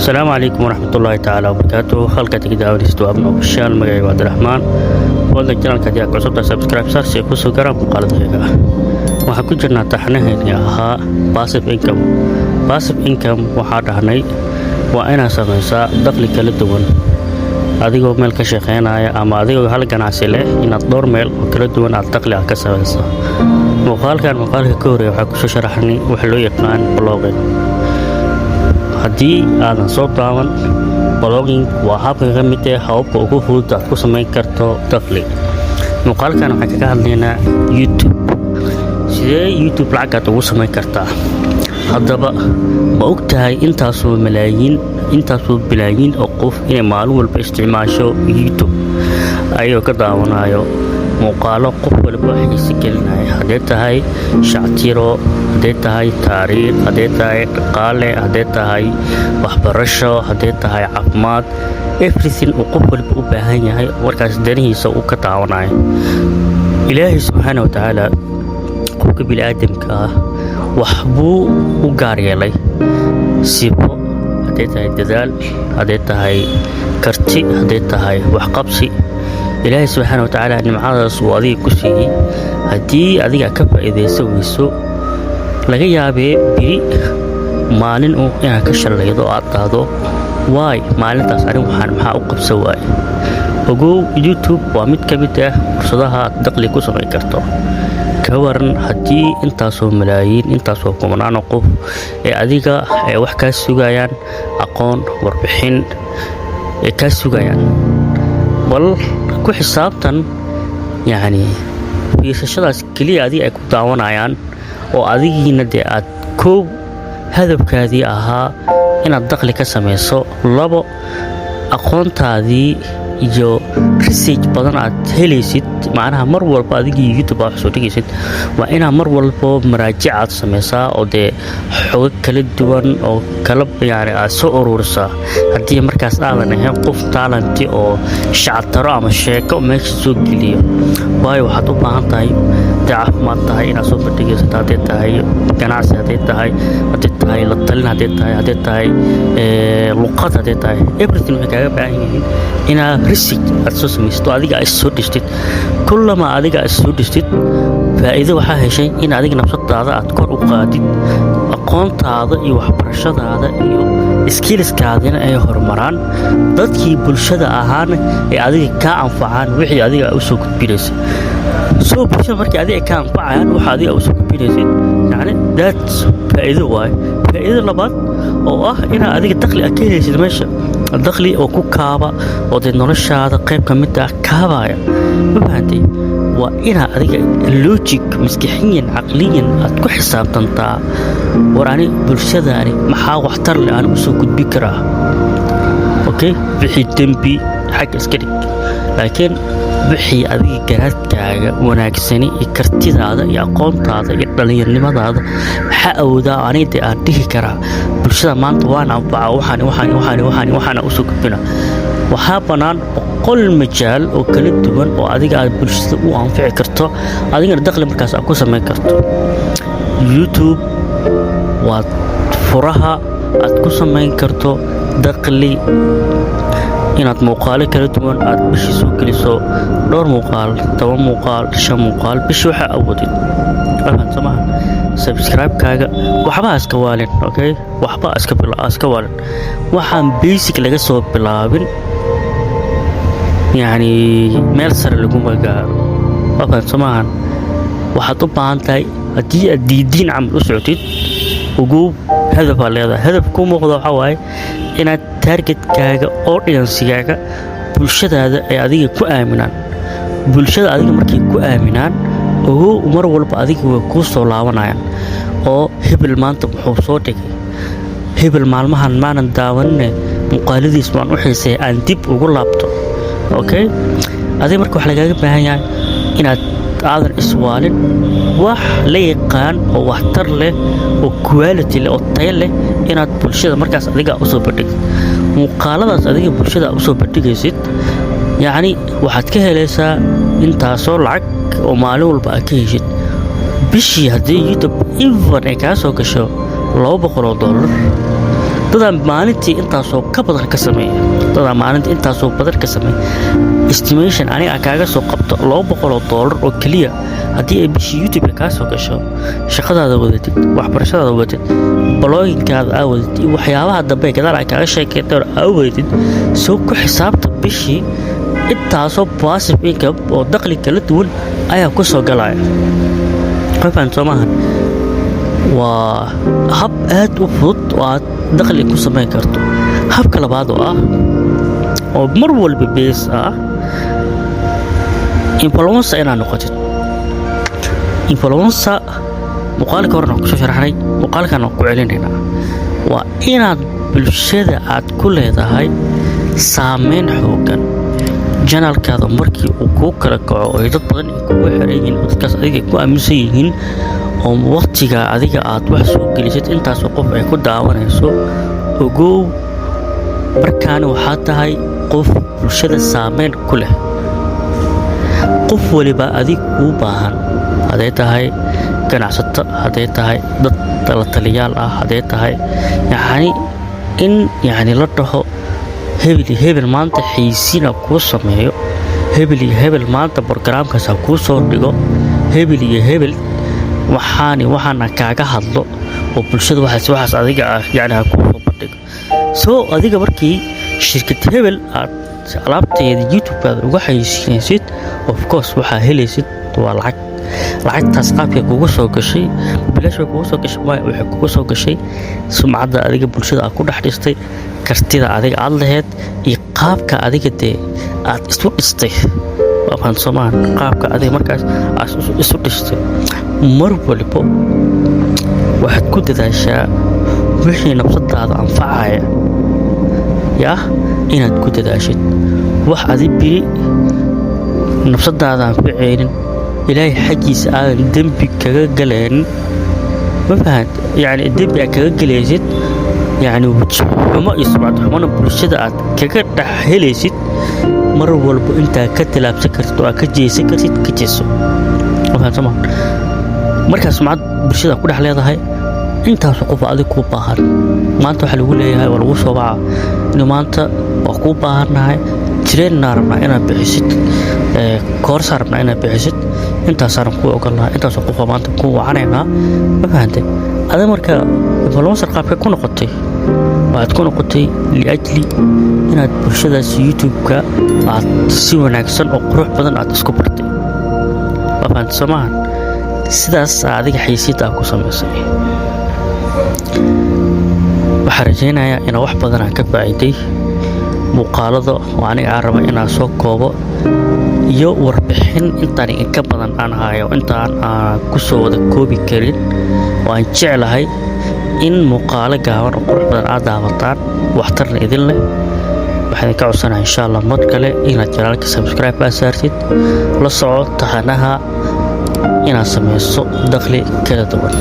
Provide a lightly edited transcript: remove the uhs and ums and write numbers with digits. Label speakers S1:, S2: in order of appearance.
S1: Asalaamu calaykum waraxmatullaahi tacaala wabarakaatu. Halkaad iga daawanaysid waa Abna Official. Magacayga waa Cabdiraxmaan. Fadlan channelka haddii aad ku cusubtahay, subscribe saar si ay kusoo garaan muuqaaladayga. Waxaan ku jirnaa taxanaheennii ahaa passive income. Passive income waxaa dhahnay waa inaad samaysaa dakhli kala duwan adigoo meel ka shaqeynaya ama adigoo hal ganacsi leh, inaad dhowr meel oo kala duwan aad dakhli ah ka samayso. Muuqaalkan muuqaalka ka horreeya waxaa kusoo sharaxnay waxa loo yaqaan blogging. Haddii aadan soo daawan, blogging waa habka ka mid ah hababka ugu fudud aad ku samayn karto dakhli. Muuqaalkan waxaan kaga hadlaynaa YouTube. Sidee YouTube lacag aad ugu samayn kartaa? Haddaba, ma og tahay intaasoo malaayiin, intaasoo bilaayiin oo qof inay maalin walba isticmaasho YouTube, ayagoo ka daawanayo muuqaalo qof walba xiise gelinaya, hadday tahay shactiro, hadday tahay taariikh, hadday tahay dhaqaale, hadday tahay waxbarasho, hadday tahay caafimaad, everything uu qof walba u baahan yahay markaas danihiisa uu ka daawanayo? Ilaahay subxaana wa tacaala qofka bini'aadamka ah wax buu u gaar yeelay: sifo, hadday tahay dadaal, hadday tahay karti, hadday tahay waxqabsi. Ilaahay subxaana wa tacaala nimcadaas uu adiga ku siiyey, haddii adiga ka faa'iidaysan weyso, laga yaabee biri maalin uu inaad ka shallaydo oo aad dhahdo, "Waay, maalintaas anig waxaan maxaa u qabsan waaye?" Ogow, YouTube waa mid ka mid ah fursadaha aad dakhli ku samayn karto. Ka waran haddii intaasoo malaayiin, intaasoo kumanaanoo qof ee adiga ay wax kaa sugayaan, aqoon, warbixin ay kaa sugayaan? Bal ku xisaabtan, yacni, fiirsashadaas keliya adiga ay ku daawanayaan oo adigiina dee aad koow hadafkaadii ahaa inaad dakhli ka samayso, labo, aqoontaadii iyo research badan aad helaysid. Macnaha, mar walba adigii YouTube aad wax soo dhigaysid, waa inaa mar walba maraajic aad samaysaa oo dee xogo kala duwan oo kala, yani, aad soo ururisaa. Haddii markaas aadan ahayn qof talent oo shactaro ama sheeko meesha soo geliyo, waayo waxaad u baahan tahay, hadday caafimaad tahay inaad soo bandhigaysato, hadday tahay ganacsi, hadday tahay la talin, hadday tahay luqad, hadday tahay everything, waxay kaaga baahan yihiin inaad research aad soo samaysato, adiga aad soo dhistid. Kullama adiga aad soo dhistid, faa'iido waxaa heshay in adiga nafsadaada aad kor u qaadid, aqoontaada iyo waxbarashadaada iyo skillskaadina ay horumaraan, dadkii bulshada ahaana ay adiga kaa anfacaan wixii adiga u soo gudbinaysa. Soo bulshada markii adiga ay kaa anfacayaan waxa adiga u soo gudbinaysid, yacni, that's faa'iido waaye. Faa'iido labaad oo ah inaad adiga dakhli aad ka helaysid meesha, dakhli oo ku kaaba oo dee noloshaada qayb ka mid ah kaabaya. Ma fahantay? Waa inaad adiga logic, maskixiyan, caqliyan aad ku xisaabtantaa: war, ani bulshadaani maxaa waxtar leh aan u soo gudbi karaa? Okay, wixii dembi xagga iska dhig, laakiin wixii adiga garaadkaaga wanaagsani iyo kartidaada iyo aqoontaada iyo dhallinyarnimadaada maxaa awoodaa, aniga dee aan dhihi karaa bulshada maanta waan anfaca, waxaan waxaan waxaan waxaan waxaana usoo gudbina? Waxaa bannaan 100 majaal oo kala duwan oo adiga aad bulshada u anfici karto, adigana dakhli markaas aad ku samayn karto. YouTube waa furaha aad ku samayn karto dakhli, inaad muuqaalo kala duwan aad bishii soo geliso, dhowr muuqaal, 10 muuqaal, shan muuqaal bishii, waxaa awoodid. Somaha subscribe-kaaga waxba iska waalin. Okay, waxba iska waalin. Waxaan basic laga soo bilaabin, yacni, meel sare laguma gaaro. Waa somahan? Waxaad u baahan tahay, haddii aad diidiin camal u socotid, ugu hadafaa leedahay. Hadaf kuu muuqda waxaa waaye inaad targetkaaga, audiencegaaga, bulshadaada ay adiga ku aaminaan. Bulshada adiga markay ku aaminaan, ogow, mar walba adiga way kuu soo laabanayaan oo "Hebel maanta muxuu soo dhigay? Hebel maalmahan maanan daawanine, muuqaaladiis waan u xiisay, aan dib ugu laabto." Okay, adiga marka waxaa lagaaga baahan yahay inaad aadan iswaalin, wax la yaqaan oo waxtar leh oo quality leh oo tayo leh inaad bulshada markaas adiga usoo bandhigtid. Muuqaaladaas adiga bulshada usoo bandhigaysid, yacni, waxaad ka helaysaa intaasoo lacag oo maalin walba aad ka heshid. Bishii haddii YouTube even ay kaa soo gasho $200. Dadaa maalintii intaasoo ka badan ka sameeya, dadaa maalintii intaasoo badan ka sameeya. Estimation aniga aan kaaga soo qabto, $200 oo keliya haddii ay bishii YouTube kaa soo gasho, shaqadaada wadatid, waxbarashadaada wadatid, bloggingkaada aa wadatid iyo waxyaabaha dambe gadaal aan kaaga sheekay aa wadatid, soo ku xisaabta bishii intaasoo passive income oo dakhli kala duwan ayaa ku soo galaya. Qofaan soo maahan, waa hab aad u fudud oo aad dakhli ku samayn karto. Habka labaad oo ah oo mar walba base ah, influencer inaad noqotid. Influencer muuqaalka horena waan kusoo sharaxnay, muuqaalkan waan ku celinaynaa. Waa inaad bulshada aad ku leedahay saameyn xoogan. Channelkaada markii uu kuu kala kaco oo ay dad badan ay kugu xiran yihiin oo dadkaas adiga ku aaminsan yihiin oo waqtiga adiga aad wax soo gelisid intaasoo qof ay ku daawanayso, ogow markaani waxaa tahay qof bulshada saameyn ku leh. Qof waliba adig kuu baahan, hadday tahay ganacsato, hadday tahay dad la taliyaal ah, hadday tahay yacni in yacni la dhaho hebel iyo hebel maanta xaysiina kuu sameeyo, hebel iyo hebel maanta programkaas ha kuu soo dhigo, hebel iyo hebel waxaani waxaana kaaga hadlo oo bulshada waxaas waxaas adiga ah yacni ha kuu soo bandhigo. Soo adiga markii shirkad hebel aad alaabteeda YouTube-kaada uga xayeysiinaysid, of course waxaa helaysid waa lacag. Lacagtaas qaabkay kugu soo gashay? Bilaash bay kugu soo gashay? Maya, waxay kugu soo gashay sumcadda adiga bulshada aad ku dhex dhistay, kartida adiga aad lahayd iyo qaabka adiga dee aad isu dhistay. Waa fahansomaan? Qaabka adiga markaas aad isu dhistay. Mar walibo waxaad ku dadaashaa wixii nafsadaada anfacaya, yaa inaad ku dadaashid. Wax adi biri nafsadaada anficaynin, Ilaahay xaggiisa aadan dembi kaga galaynin, ma fahant? Yacni dembi aad kaga galaysid, yacni weji xumo iyo sumcad xumona bulshada aad kaga dhex helaysid, mar walba intaa ka tilaabsan kartid oo aad ka jeesan kartid, ka jeeso. Ma fahamsan? Markaa sumcad bulshada ku dhex leedahay, intaasu qof adig kuu baahan. Maanta waxaa lagu leeyahay, waa lagu soo baca inuu maanta waa kuu baahannahay, jireennaa rabnaa inaad bixisid, koorsaa rabnaa inaad bixisid, intaasaan kuu ogolnahay, intaasoo qofa maanta kuu wacanaynaa. Ma fahantay? Ada marka influencer qaabka ku noqotay, waxaad ku noqotay liajli inaad bulshadaas YouTube-ka aad si wanaagsan oo qurux badan aad isku bartay. Waa fahantay, soo maahan? Sidaas adiga xaysiinta aad ku samaysay. Waxaan rajaynayaa inaan wax badan aan ka faa'iiday muuqaalada oo aniga aan raba inaan soo koobo iyo warbixin intaan inka badan aan hayo, intaan aan ku soo wada koobi karin oo aan jeclahay in muuqaalo gaaban oo qurux badan aad daawataan, waxtarna idin leh. Waxaan idinka codsanahay, insha Allah, mar kale inaad channelka subscribe aa saartid, la soco taxanaha inaad samayso dakhli kala duwan.